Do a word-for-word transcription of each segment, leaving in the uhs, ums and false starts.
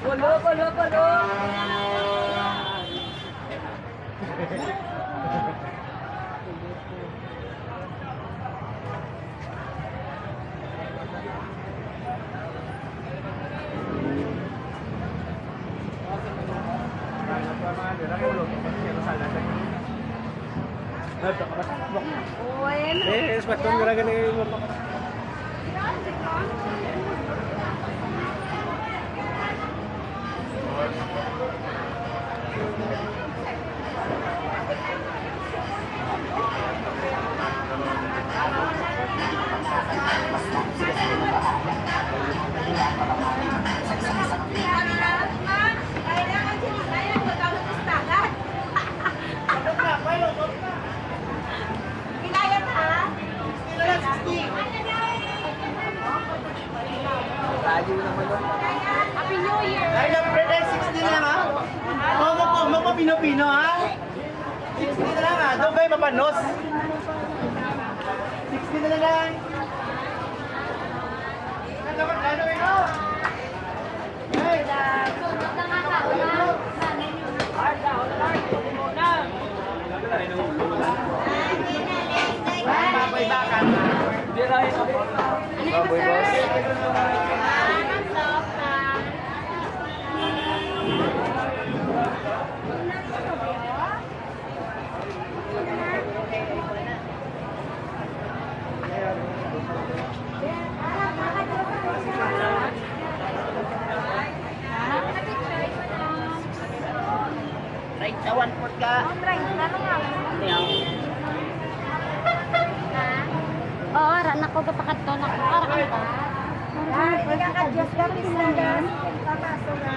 Pulo, pulo, pulo. Bueno. Eh, es batong, grabe na yung Happy New Year! Ay, na, pre, ay, sixty na lang, ha? Mama ko, mama Pino-Pino, ha? Sixty na lang, ha? Daw, bay, mapanos. Sixty na lang. Ano, ano, ano? Baboy, boss. Treinta, one fourth ka. Oh, treinta na nga. Ayaw. Oo, ara na ko, gapakadto na ko. Ara ka na ba? Ah, hindi ka ka-adjust ka, please lang, guys. Papaso na.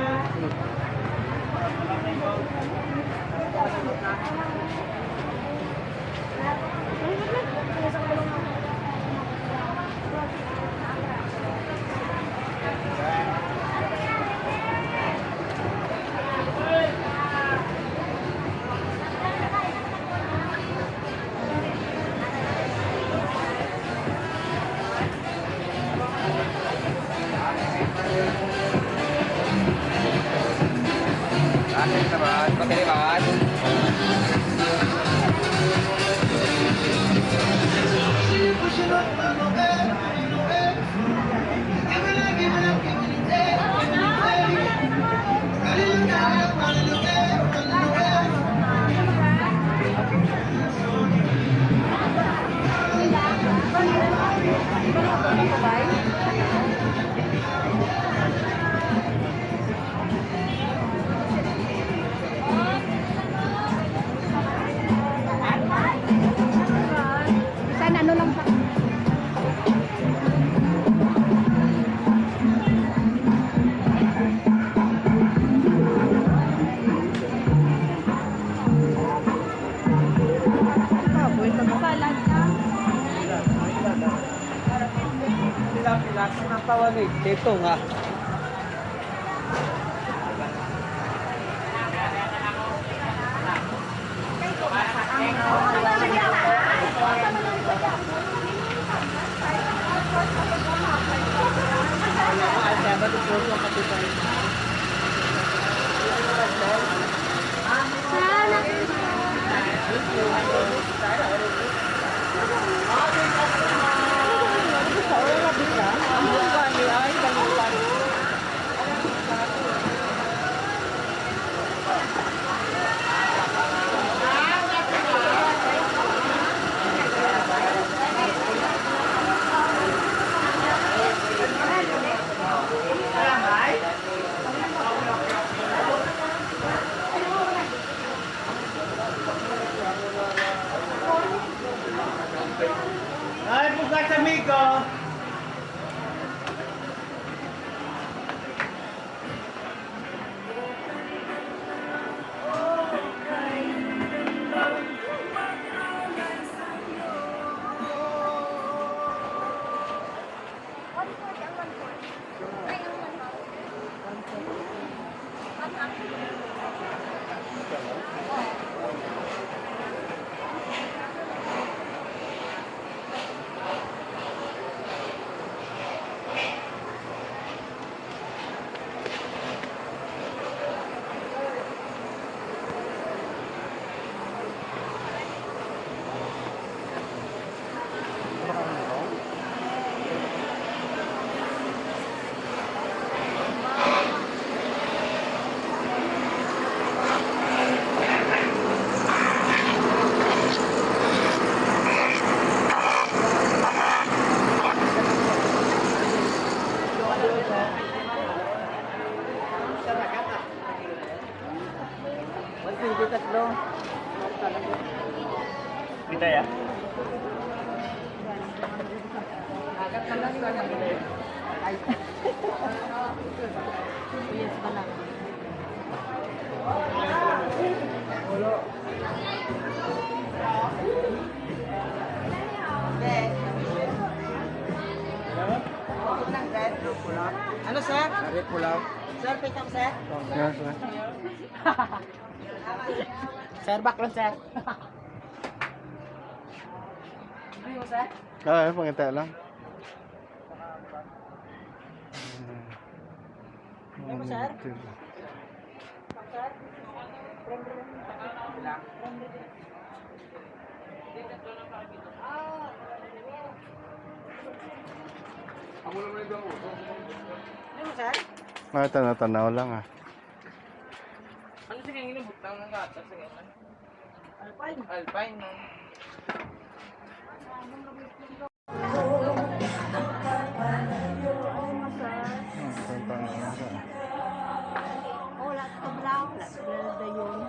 Bakit naman? Bakit naman? Bisan ano lang pa. Salad na. Pila-pila sa nang tawag eh. Ito nga. Kita ya. Ano, sir? Red pula. Sir, pick up, sir. Yes, sir. Sir, back lang, sir. Ano mo, sir? Ah, eh, pangita lang. Ano mo, sir? Sir? Ano mo, sir? Ah, tanaw-tanaw lang, ah. Ano sa kanya butang ng gatas sa kanya? Alpine. Alpine, no? Hmm, tantang ano siya. Oh, wala ka bla, wala ka bla dayon.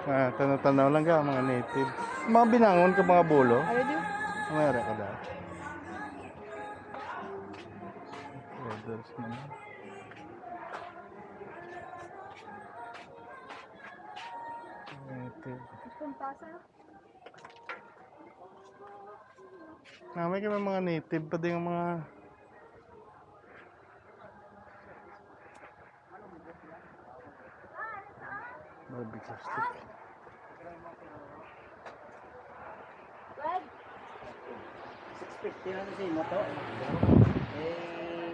Ah, tanaw-tanaw lang ka, mga native. Mga binangon ka, mga bulo. Ano di? Mayroon ka da. Orders naman. Native. Naa may kami mga native pa din ang mga barbecue stick. Six fifty lang sa imo to. Eh,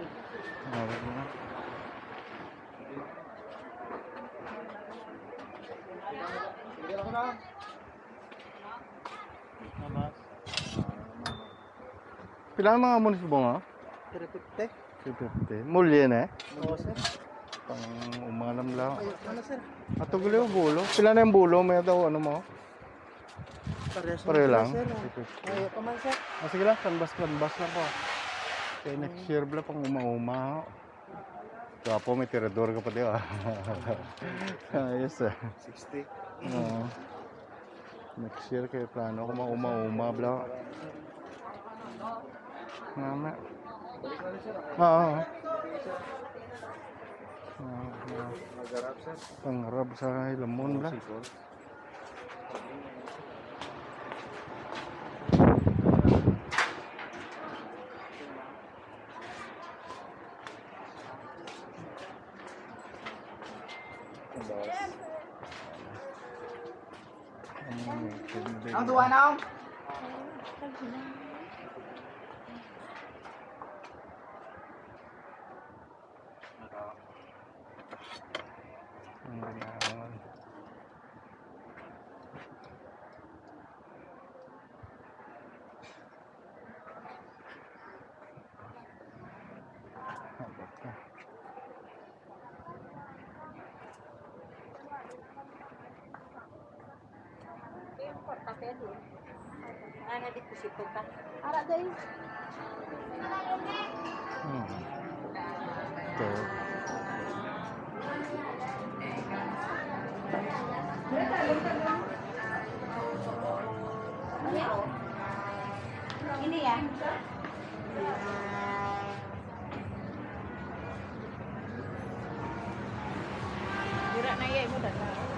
Meron na. Pila ang mga munis bunga? Three fifty. Three fifty. Mulye na eh. Oo, sir. Pang umalam lang. Ay, ano, sir? Ato gali yung bulo. Pila na yung bulo? May daw ano mo? Pareho Pareho lang, lang. Sir. Sige. Ay, pa man, sir. Ah, sige lang, canvas, canvas lang po. Kaya next year, bla, pang uma-uma. Gwapo, may tirador ka pa, di ba? Ayos, ah. Sixty. Oo. Next year, kaya plano ko mauma-uma, bla. Mama. Oo. Oo, oo. Magarap, sir. Pangarap sa Hilamon, bla. Sipon. Ang duwa na, oh. Ang ganahan. Ana, deposito ka. Ara, day. Hmm. Ito. Hindi yan. Dira na iya mo dala.